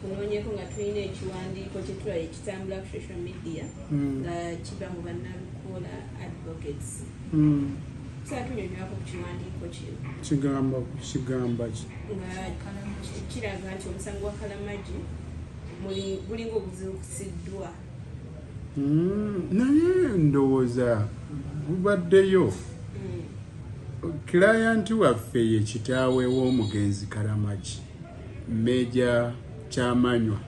Tukunoonyeko nga tulina ekiwandiiko kyetulaba ekitambula ku social media nga kiva mu Bannalukoola Advocates. Tunyonyolako ku kiwandiiko kino. Kigamba, kigamba ki? Nga kiraga nti omusango gwa Kalamagi gulinga oguzuukusiddwa. Naye ndowooza gubaddeyo. Client waffe ye kitaawe w'omugenzi Kalamagi, Meja Kyamanywa,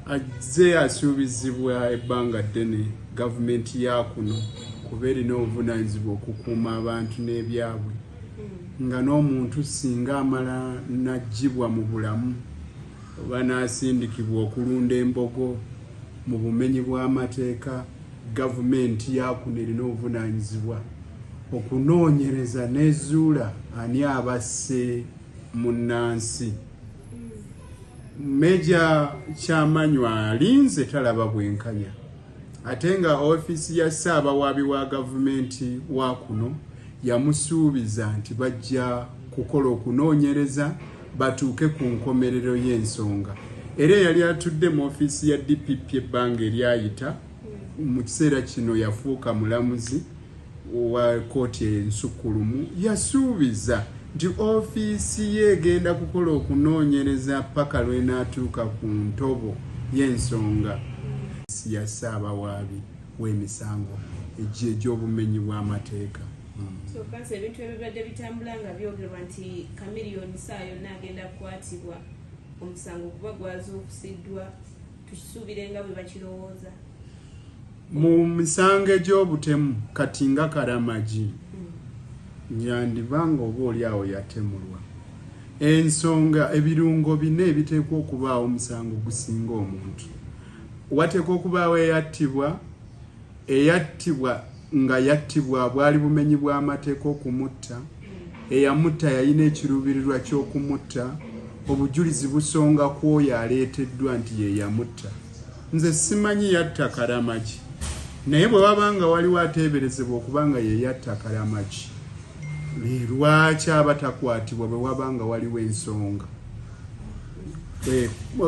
azze asuubizibwa ebbanga ddene gavumenti ya kuno, kuba erina obuvunaanyizibwa okukuuma abantu n'ebyabwe, nga n'omuntu singa amala n'aggyibwa mu bulamu oba n'asindikibwa okulunda embogo mu bumenyi bw'amateeka, gavumenti yakuno erina obuvunaanyizibwa okunoonyereza n'ezuula ani abasse munnansi. Meja Kyamanywa alinze talaba bwenkanya, ate nga ofiisi ya ssaabawaabi wa gavumenti wa kuno yamusuubiza nti bajja kukola okunoonyereza batuuke ku nkomerero y'ensonga. Era eyali atudde mu ofiisi ya DPP ebbanga eryayita, mu kiseera kino yafuuka mulamuzi wa kooti ensukkulumu, yasuubiza nti ofiisi ye egenda kukola okunoonyereza paka lw'enaatuuka ku ntobo y'ensonga ya ssaabawaabi w'emisango egy'obumenyi bw'amateeka. So counsel, ebintu ebibadde bitambula nga byogerwa nti Chameleone saa yonna agenda kukwatibwa, omusango kuba gwazuukusiddwa, tukisuubire nga bwe bakirowooza? Mu misango egy'obutemu kati nga Karamagi, yandibanga oba oli awo yatemulwa. Ensonga, ebirungo bina ebiteekwa okubaawo omusango gusinga omuntu: wateekwa okubaawo eyattibwa, eyattibwa nga yattibwa bwali bumenyi bw'amateeka okumutta, eyamutta yalina ekiruubirirwa ky'okumutta, obujulizi busonga ku oyo aleeteddwa nti ye yamutta. Nze simanyi yatta Karamagi, naye bwe waba nga waliwo ateeberezebwa okuba nga ye yatta Karamagi, lwaki aba takwatibwa bwe waba nga waliwo ensonga?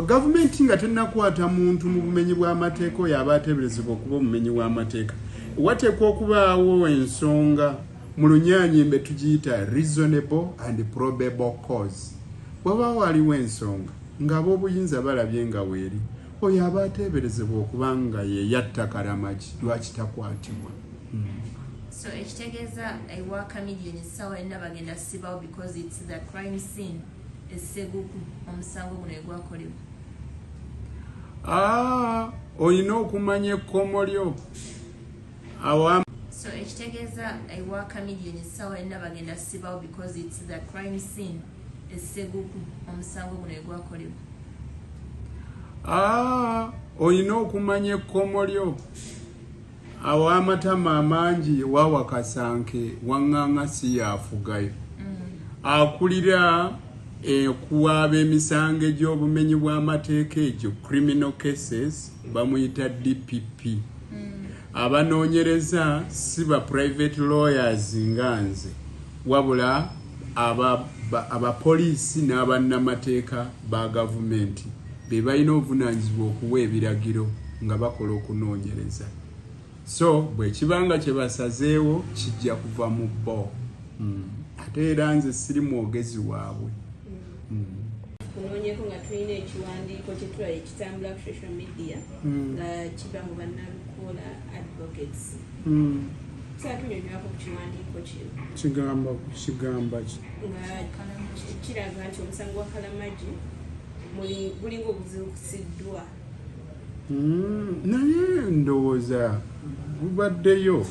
Gavumenti nga tennakwata muntu mu bumenyi bw'amateeka, oyo aba ateeberezebwa okuba omumenyi w'amateeka, wateekwa okubaawo ensonga. Mu Lunyanyimbe tugiyita reasonable and probable cause. Bwaba waliwo ensonga ng'ab'obuyinza balabye nga weeri, oyo aba ateeberezebwa okuba nga ye yatta Karamagi, lwaki takwatibwa? So ekitegeeza ewa Chameleone essaawa yonna bagenda sibawo because it's the crime scene e Seguku omusango guno egwakolebwa? Ah, olina okumanya ekkomo lyo awa. So ekitegeeza ewa Chameleone essaawa yonna bagenda sibawo because it's the crime scene e Seguku omusango guno egwakolebwa? Ah, olina okumanya ekkomo lyo. Awamatama amangi wawakasanke waŋŋaŋa si yaafugayo. Akulira okuwaaba emisango egy'obumenyi bw'amateeka egyo, criminal cases, bamuyita DPP. Abanoonyereza si ba private lawyers nga nze, wabula abapoliisi n'abannamateeka ba gavumenti be balina obuvunaanyizibwa okuwa ebiragiro nga bakola okunoonyereza. So bwe kibanga kye basazeewo kijja kuva mu bo. Ate era nze siri mwogezi waabwe. Tukunoonyeko nga tulina ekiwandiiko kyetulaba ekitambula ku social media nga kiva mu Bannalukoola Advocates. Tunyonyolako ku kiwandiiko kino. Kigamba, kigamba ki? Nga kiraga nti omusango gwa Kalamagi gulinga oguzuukusiddwa. Naye ndowooza gubaddeyo.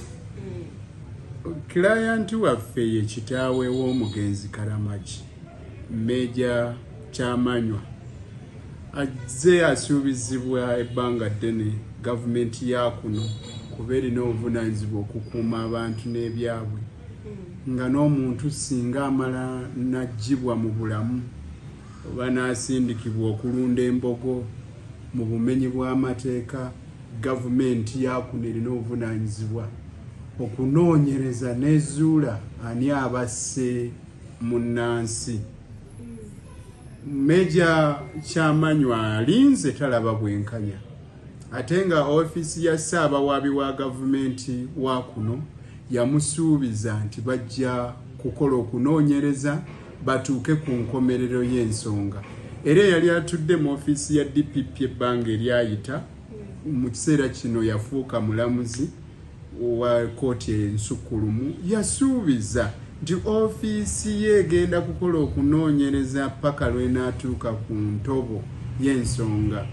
Client waffe ye kitaawe w'omugenzi Karamagi, Meja Kyamanywa, azze asuubizibwa ebbanga ddene gavumenti ya kuno, kuba erina obuvunaanyizibwa okukuuma abantu n'ebyabwe, nga n'omuntu singa amala n'aggyibwa mu bulamu oba n'asindikibwa okulunda embogo mu bumenyi bw'amateeka, gavumenti yakuno erina obuvunaanyizibwa okunoonyereza n'ezuula ani abasse munnansi. Meja Kyamanywa alinze talaba bwenkanya, ate nga ofiisi ya Ssaabawaabi wa gavumenti wa kuno yamusuubiza nti bajja kukola okunoonyereza batuuke ku nkomerero y'ensonga. Era eyali atudde mu ofiisi ya DPP ebbanga eryayita, mu kiseera kino yafuuka mulamuzi wa kkooti ensukkulumu, yasuubiza nti ofiisi ye egenda kukola okunoonyereza paka lw'enaatuuka ku ntobo y'ensonga.